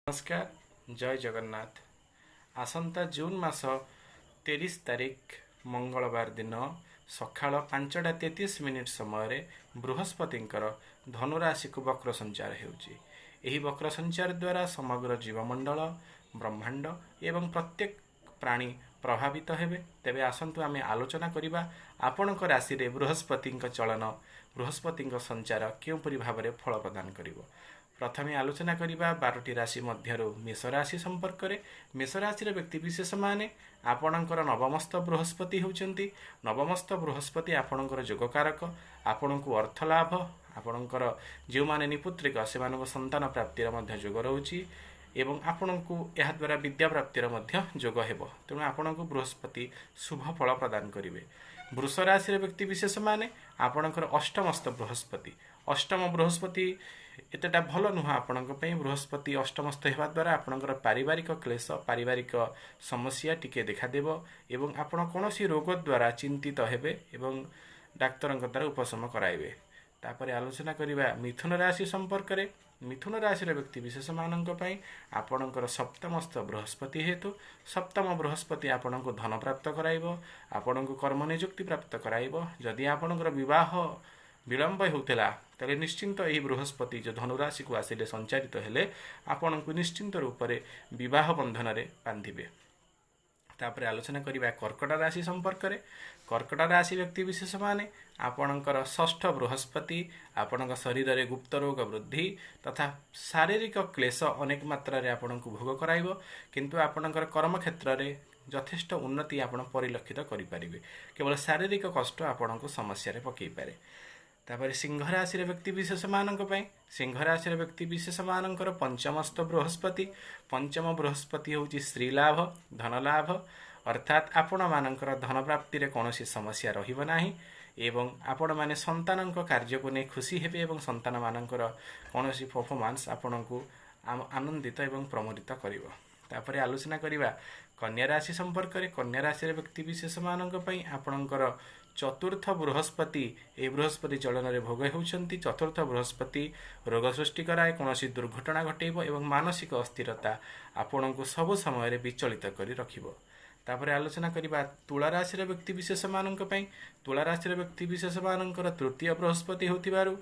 ନମସ୍କାର, ଜୟ ଜଗନ୍ନାଥ। ଆସନ୍ତା ଜୁନ୍ ମାସ 23 ତାରିଖ ମଙ୍ଗଳବାର ଦିନ ସକାଳ 5ଟା 33 ମିନିଟ୍ ସମୟରେ ବୃହସ୍ପତିଙ୍କର ଧନୁରାଶିକୁ ବକ୍ର ସଞ୍ଚାର ହେଉଛି। ଏହି ବକ୍ର ସଞ୍ଚାର ଦ୍ୱାରା ସମଗ୍ର ଜୀବମଣ୍ଡଳ, ବ୍ରହ୍ମାଣ୍ଡ ଏବଂ ପ୍ରତ୍ୟେକ ପ୍ରାଣୀ ପ୍ରଭାବିତ ହେବେ। ତେବେ ଆସନ୍ତୁ ଆମେ ଆଲୋଚନା କରିବା, ଆପଣଙ୍କ ରାଶିରେ ବୃହସ୍ପତିଙ୍କ ଚଳନ, ବୃହସ୍ପତିଙ୍କ ସଞ୍ଚାର କେଉଁପରି ଭାବରେ ଫଳ ପ୍ରଦାନ କରିବ। ପ୍ରଥମେ ଆଲୋଚନା କରିବା 12ଟି ରାଶି ମଧ୍ୟରୁ ମେଷ ରାଶି ସମ୍ପର୍କରେ। ମେଷ ରାଶିର ବ୍ୟକ୍ତିବିଶେଷମାନେ, ଆପଣଙ୍କର ନବମସ୍ଥ ବୃହସ୍ପତି ହେଉଛନ୍ତି। ନବମସ୍ଥ ବୃହସ୍ପତି ଆପଣଙ୍କର ଯୋଗକାରକ। ଆପଣଙ୍କୁ ଅର୍ଥ ଲାଭ, ଆପଣଙ୍କର ଯେଉଁମାନେ ନିପୁତ୍ରିକ ସେମାନଙ୍କୁ ସନ୍ତାନ ପ୍ରାପ୍ତିର ମଧ୍ୟ ଯୋଗ ରହୁଛି ଏବଂ ଆପଣଙ୍କୁ ଏହାଦ୍ୱାରା ବିଦ୍ୟା ପ୍ରାପ୍ତିର ମଧ୍ୟ ଯୋଗ ହେବ। ତେଣୁ ଆପଣଙ୍କୁ ବୃହସ୍ପତି ଶୁଭ ଫଳ ପ୍ରଦାନ କରିବେ। ବୃଷ ରାଶିର ବ୍ୟକ୍ତିବିଶେଷମାନେ, ଆପଣଙ୍କର ଅଷ୍ଟମସ୍ଥ ବୃହସ୍ପତି। ଅଷ୍ଟମ ବୃହସ୍ପତି ଏତେଟା ଭଲ ନୁହଁ ଆପଣଙ୍କ ପାଇଁ। ବୃହସ୍ପତି ଅଷ୍ଟମସ୍ଥ ହେବା ଦ୍ୱାରା ଆପଣଙ୍କର ପାରିବାରିକ କ୍ଲେଶ, ପାରିବାରିକ ସମସ୍ୟା ଟିକେ ଦେଖାଦେବ ଏବଂ ଆପଣ କୌଣସି ରୋଗ ଦ୍ୱାରା ଚିନ୍ତିତ ହେବେ ଏବଂ ଡାକ୍ତରଙ୍କ ଦ୍ୱାରା ଉପଶମ କରାଇବେ। ତାପରେ ଆଲୋଚନା କରିବା ମିଥୁନ ରାଶି ସମ୍ପର୍କରେ। ମିଥୁନ ରାଶିର ବ୍ୟକ୍ତି ବିଶେଷମାନଙ୍କ ପାଇଁ ଆପଣଙ୍କର ସପ୍ତମସ୍ଥ ବୃହସ୍ପତି ହେତୁ ସପ୍ତମ ବୃହସ୍ପତି ଆପଣଙ୍କୁ ଧନ ପ୍ରାପ୍ତ କରାଇବ, ଆପଣଙ୍କୁ କର୍ମ ନିଯୁକ୍ତି ପ୍ରାପ୍ତ କରାଇବ। ଯଦି ଆପଣଙ୍କର ବିବାହ ବିଳମ୍ବ ହେଉଥିଲା, ତାହେଲେ ନିଶ୍ଚିନ୍ତ ଏହି ବୃହସ୍ପତି ଯେଉଁ ଧନୁରାଶିକୁ ଆସିଲେ, ସଞ୍ଚାରିତ ହେଲେ, ଆପଣଙ୍କୁ ନିଶ୍ଚିନ୍ତ ରୂପରେ ବିବାହ ବନ୍ଧନରେ ବାନ୍ଧିବେ। ତାପରେ ଆଲୋଚନା କରିବା କର୍କଟ ରାଶି ସମ୍ପର୍କରେ। କର୍କଟ ରାଶି ବ୍ୟକ୍ତି ବିଶେଷମାନେ, ଆପଣଙ୍କର ଷଷ୍ଠ ବୃହସ୍ପତି ଆପଣଙ୍କ ଶରୀରରେ ଗୁପ୍ତ ରୋଗ ବୃଦ୍ଧି ତଥା ଶାରୀରିକ କ୍ଲେଶ ଅନେକ ମାତ୍ରାରେ ଆପଣଙ୍କୁ ଭୋଗ କରାଇବ। କିନ୍ତୁ ଆପଣଙ୍କର କର୍ମକ୍ଷେତ୍ରରେ ଯଥେଷ୍ଟ ଉନ୍ନତି ଆପଣ ପରିଲକ୍ଷିତ କରିପାରିବେ। କେବଳ ଶାରୀରିକ କଷ୍ଟ ଆପଣଙ୍କୁ ସମସ୍ୟାରେ ପକାଇପାରେ। ତାପରେ ସିଂହ ରାଶିର ବ୍ୟକ୍ତି ବିଶେଷମାନଙ୍କ ପାଇଁ, ସିଂହ ରାଶିର ବ୍ୟକ୍ତି ବିଶେଷମାନଙ୍କର ପଞ୍ଚମସ୍ଥ ବୃହସ୍ପତି। ପଞ୍ଚମ ବୃହସ୍ପତି ହେଉଛି ସ୍ତ୍ରୀଲାଭ, ଧନଲାଭ, ଅର୍ଥାତ୍ ଆପଣମାନଙ୍କର ଧନ ପ୍ରାପ୍ତିରେ କୌଣସି ସମସ୍ୟା ରହିବ ନାହିଁ ଏବଂ ଆପଣମାନେ ସନ୍ତାନଙ୍କ କାର୍ଯ୍ୟକୁ ନେଇ ଖୁସି ହେବେ ଏବଂ ସନ୍ତାନମାନଙ୍କର କୌଣସି ପରଫର୍ମାନ୍ସ ଆପଣଙ୍କୁ ଆନନ୍ଦିତ ଏବଂ ପ୍ରମୋଦିତ କରିବ। ତାପରେ ଆଲୋଚନା କରିବା କନ୍ୟା ରାଶି ସମ୍ପର୍କରେ। କନ୍ୟା ରାଶିର ବ୍ୟକ୍ତି ବିଶେଷମାନଙ୍କ ପାଇଁ ଆପଣଙ୍କର ଚତୁର୍ଥ ବୃହସ୍ପତି ଏହି ବୃହସ୍ପତି ଚଳନରେ ଭୋଗ ହେଉଛନ୍ତି। ଚତୁର୍ଥ ବୃହସ୍ପତି ରୋଗ ସୃଷ୍ଟି କରାଏ, କୌଣସି ଦୁର୍ଘଟଣା ଘଟେଇବ ଏବଂ ମାନସିକ ଅସ୍ଥିରତା ଆପଣଙ୍କୁ ସବୁ ସମୟରେ ବିଚଳିତ କରି ରଖିବ। ତାପରେ ଆଲୋଚନା କରିବା ତୁଳା ରାଶିର ବ୍ୟକ୍ତି ବିଶେଷମାନଙ୍କ ପାଇଁ। ତୁଳା ରାଶିର ବ୍ୟକ୍ତି ବିଶେଷମାନଙ୍କର ତୃତୀୟ ବୃହସ୍ପତି ହେଉଥିବାରୁ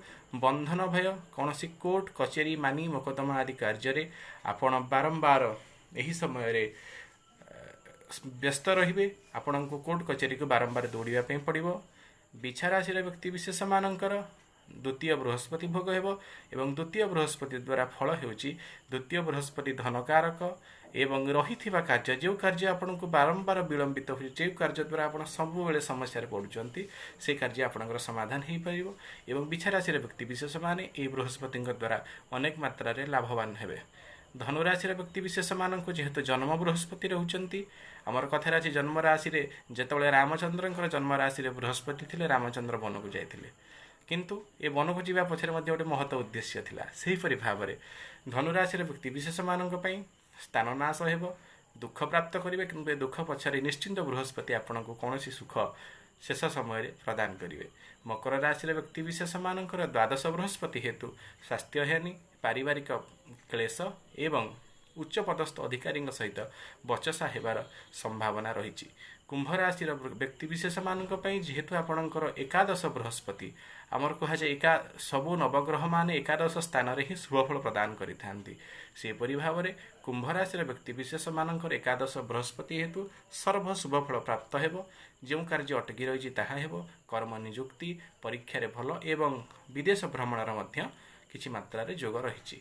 ବନ୍ଧନ ଭୟ, କୌଣସି କୋର୍ଟ କଚେରୀ, ମାନି ମୋକଦ୍ଦମା ଆଦି କାର୍ଯ୍ୟରେ ଆପଣ ବାରମ୍ବାର ଏହି ସମୟରେ ବ୍ୟସ୍ତ ରହିବେ। ଆପଣଙ୍କୁ କୋର୍ଟ କଚେରୀକୁ ବାରମ୍ବାର ଦୌଡ଼ିବା ପାଇଁ ପଡ଼ିବ। ବିଛା ରାଶିର ବ୍ୟକ୍ତି ବିଶେଷମାନଙ୍କର ଦ୍ୱିତୀୟ ବୃହସ୍ପତି ଭୋଗ ହେବ ଏବଂ ଦ୍ୱିତୀୟ ବୃହସ୍ପତି ଦ୍ୱାରା ଫଳ ହେଉଛି, ଦ୍ୱିତୀୟ ବୃହସ୍ପତି ଧନକାରକ ଏବଂ ରହିଥିବା କାର୍ଯ୍ୟ, ଯେଉଁ କାର୍ଯ୍ୟ ଆପଣଙ୍କୁ ବାରମ୍ବାର ବିଳମ୍ବିତ ହେଉଛି, ଯେଉଁ କାର୍ଯ୍ୟ ଦ୍ୱାରା ଆପଣ ସବୁବେଳେ ସମସ୍ୟାରେ ପଡ଼ୁଛନ୍ତି, ସେ କାର୍ଯ୍ୟ ଆପଣଙ୍କର ସମାଧାନ ହୋଇପାରିବ ଏବଂ ବିଛା ରାଶିର ବ୍ୟକ୍ତି ବିଶେଷମାନେ ଏହି ବୃହସ୍ପତିଙ୍କ ଦ୍ୱାରା ଅନେକ ମାତ୍ରାରେ ଲାଭବାନ ହେବେ। ଧନୁରାଶିର ବ୍ୟକ୍ତି ବିଶେଷମାନଙ୍କୁ ଯେହେତୁ ଜନ୍ମ ବୃହସ୍ପତି ରହୁଛନ୍ତି, ଆମର କଥାରେ ଅଛି, ଜନ୍ମ ରାଶିରେ ଯେତେବେଳେ ରାମଚନ୍ଦ୍ରଙ୍କର ଜନ୍ମ ରାଶିରେ ବୃହସ୍ପତି ଥିଲେ, ରାମଚନ୍ଦ୍ର ବନକୁ ଯାଇଥିଲେ। କିନ୍ତୁ ଏ ବନକୁ ଯିବା ପଛରେ ମଧ୍ୟ ଗୋଟେ ମହତ ଉଦ୍ଦେଶ୍ୟ ଥିଲା। ସେହିପରି ଭାବରେ ଧନୁରାଶିର ବ୍ୟକ୍ତି ବିଶେଷମାନଙ୍କ ପାଇଁ ସ୍ଥାନ ନାଶ ହେବ, ଦୁଃଖ ପ୍ରାପ୍ତ କରିବେ। କିନ୍ତୁ ଏ ଦୁଃଖ ପଛରେ ନିଶ୍ଚିନ୍ତ ବୃହସ୍ପତି ଆପଣଙ୍କୁ କୌଣସି ସୁଖ ଶେଷ ସମୟରେ ପ୍ରଦାନ କରିବେ। ମକର ରାଶିର ବ୍ୟକ୍ତି ବିଶେଷମାନଙ୍କର ଦ୍ୱାଦଶ ବୃହସ୍ପତି ହେତୁ ସ୍ୱାସ୍ଥ୍ୟହାନି, ପାରିବାରିକ କ୍ଲେଶ ଏବଂ ଉଚ୍ଚ ପଦସ୍ଥ ଅଧିକାରୀଙ୍କ ସହିତ ବଚସା ହେବାର ସମ୍ଭାବନା ରହିଛି। କୁମ୍ଭ ରାଶିର ବ୍ୟକ୍ତି ବିଶେଷମାନଙ୍କ ପାଇଁ ଯେହେତୁ ଆପଣଙ୍କର ଏକାଦଶ ବୃହସ୍ପତି, ଆମର କୁହାଯାଏ ସବୁ ନବଗ୍ରହମାନେ ଏକାଦଶ ସ୍ଥାନରେ ହିଁ ଶୁଭଫଳ ପ୍ରଦାନ କରିଥାନ୍ତି। ସେପରି ଭାବରେ କୁମ୍ଭ ରାଶିର ବ୍ୟକ୍ତି ବିଶେଷମାନଙ୍କର ଏକାଦଶ ବୃହସ୍ପତି ହେତୁ ସର୍ବ ଶୁଭଫଳ ପ୍ରାପ୍ତ ହେବ। ଯେଉଁ କାର୍ଯ୍ୟ ଅଟକି ରହିଛି ତାହା ହେବ। କର୍ମ ନିଯୁକ୍ତି, ପରୀକ୍ଷାରେ ଭଲ ଏବଂ ବିଦେଶ ଭ୍ରମଣର ମଧ୍ୟ କିଛି ମାତ୍ରାରେ ଯୋଗ ରହିଛି।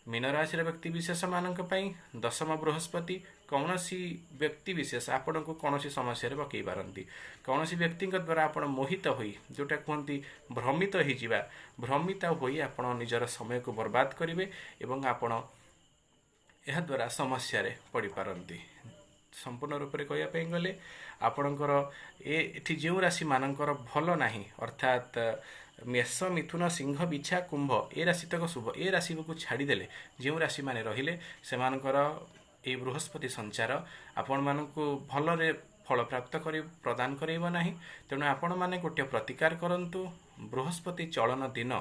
ମୀନ ରାଶିର ବ୍ୟକ୍ତି ବିଶେଷମାନଙ୍କ ପାଇଁ ଦଶମ ବୃହସ୍ପତି କୌଣସି ବ୍ୟକ୍ତି ବିଶେଷ ଆପଣଙ୍କୁ କୌଣସି ସମସ୍ୟାରେ ପକାଇ ପାରନ୍ତି। କୌଣସି ବ୍ୟକ୍ତିଙ୍କ ଦ୍ୱାରା ଆପଣ ମୋହିତ ହୋଇ, ଯେଉଁଟା କୁହନ୍ତି ଭ୍ରମିତ ହୋଇଯିବା, ଭ୍ରମିତ ହୋଇ ଆପଣ ନିଜର ସମୟକୁ ବର୍ବାଦ କରିବେ ଏବଂ ଆପଣ ଏହାଦ୍ୱାରା ସମସ୍ୟାରେ ପଡ଼ିପାରନ୍ତି। ସମ୍ପୂର୍ଣ୍ଣ ରୂପରେ କହିବା ପାଇଁ ଗଲେ, ଆପଣଙ୍କର ଏଠି ଯେଉଁ ରାଶିମାନଙ୍କର ଭଲ ନାହିଁ, ଅର୍ଥାତ୍ ମେଷ, ମିଥୁନ, ସିଂହ, ବିଛା, କୁମ୍ଭ, ଏ ରାଶି ତକ ଶୁଭ। ଏ ରାଶିକୁ ଛାଡ଼ିଦେଲେ ଯେଉଁ ରାଶିମାନେ ରହିଲେ, ସେମାନଙ୍କର ଏଇ ବୃହସ୍ପତି ସଞ୍ଚାର ଆପଣମାନଙ୍କୁ ଭଲରେ ଫଳ ପ୍ରାପ୍ତ କରି ପ୍ରଦାନ କରାଇବ ନାହିଁ। ତେଣୁ ଆପଣମାନେ ଗୋଟିଏ ପ୍ରତିକାର କରନ୍ତୁ। ବୃହସ୍ପତି ଚଳନ ଦିନ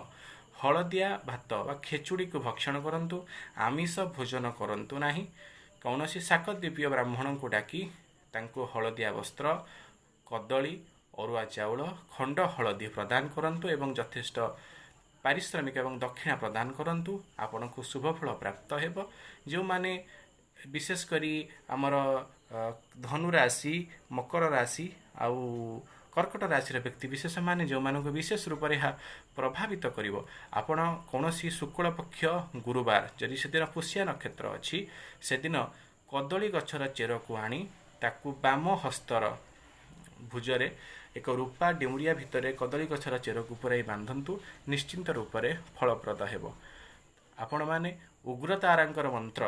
ହଳଦିଆ ଭାତ ବା ଖେଚୁଡ଼ିକୁ ଭକ୍ଷଣ କରନ୍ତୁ, ଆମିଷ ଭୋଜନ କରନ୍ତୁ ନାହିଁ। କୌଣସି ଶାକଦ୍ୱୀପୀୟ ବ୍ରାହ୍ମଣଙ୍କୁ ଡାକି ତାଙ୍କୁ ହଳଦିଆ ବସ୍ତ୍ର, କଦଳୀ, ଅରୁଆ ଚାଉଳ, ଖଣ୍ଡ ହଳଦୀ ପ୍ରଦାନ କରନ୍ତୁ ଏବଂ ଯଥେଷ୍ଟ ପାରିଶ୍ରମିକ ଏବଂ ଦକ୍ଷିଣା ପ୍ରଦାନ କରନ୍ତୁ। ଆପଣଙ୍କୁ ଶୁଭଫଳ ପ୍ରାପ୍ତ ହେବ। ଯେଉଁମାନେ ବିଶେଷ କରି ଆମର ଧନୁ ରାଶି, ମକର ରାଶି ଆଉ କର୍କଟ ରାଶିର ବ୍ୟକ୍ତି ବିଶେଷମାନେ, ଯେଉଁମାନଙ୍କୁ ବିଶେଷ ରୂପରେ ଏହା ପ୍ରଭାବିତ କରିବ, ଆପଣ କୌଣସି ଶୁକ୍ଳ ପକ୍ଷ ଗୁରୁବାର, ଯଦି ସେଦିନ ପୁଷ୍ୟା ନକ୍ଷତ୍ର ଅଛି, ସେଦିନ କଦଳୀ ଗଛର ଚେରକୁ ଆଣି ତାକୁ ବାମ ହସ୍ତର ଭୁଜରେ ଏକ ରୂପା ଡିଉଁରିଆ ଭିତରେ କଦଳୀ ଗଛର ଚେରକୁ ପୂରାଇ ବାନ୍ଧନ୍ତୁ, ନିଶ୍ଚିନ୍ତ ରୂପରେ ଫଳପ୍ରଦ ହେବ। ଆପଣମାନେ ଉଗ୍ରତାରାଙ୍କର ମନ୍ତ୍ର,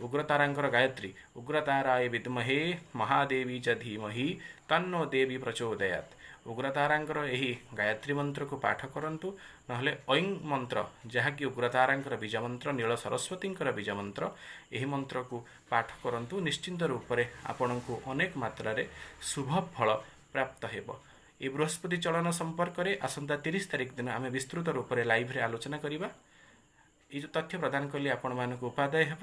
ଉଗ୍ରତାରାଙ୍କର ଗାୟତ୍ରୀ, ଉଗ୍ରତାରାୟ ବିଦ୍ମହେ ମହାଦେବୀ ଚ ଧୀମହି ତନ୍ନୋ ଦେବୀ ପ୍ରଚୋଦୟାତ୍, ଉଗ୍ରତାରାଙ୍କର ଏହି ଗାୟତ୍ରୀ ମନ୍ତ୍ରକୁ ପାଠ କରନ୍ତୁ। ନହେଲେ ଐଂ ମନ୍ତ୍ର, ଯାହାକି ଉଗ୍ରତାରାଙ୍କର ବୀଜ ମନ୍ତ୍ର, ନୀଳ ସରସ୍ୱତୀଙ୍କର ବୀଜ ମନ୍ତ୍ର, ଏହି ମନ୍ତ୍ରକୁ ପାଠ କରନ୍ତୁ। ନିଶ୍ଚିନ୍ତ ରୂପରେ ଆପଣଙ୍କୁ ଅନେକ ମାତ୍ରାରେ ଶୁଭ ଫଳ ପ୍ରାପ୍ତ ହେବ। ଏହି ବୃହସ୍ପତି ଚଳନ ସମ୍ପର୍କରେ ଆସନ୍ତା 30 ତାରିଖ ଦିନ ଆମେ ବିସ୍ତୃତ ରୂପରେ ଲାଇଭ୍ରେ ଆଲୋଚନା କରିବା। ଏଇ ଯେଉଁ ତଥ୍ୟ ପ୍ରଦାନ କଲି ଆପଣମାନଙ୍କୁ ଉପାଦେୟ ହେବ।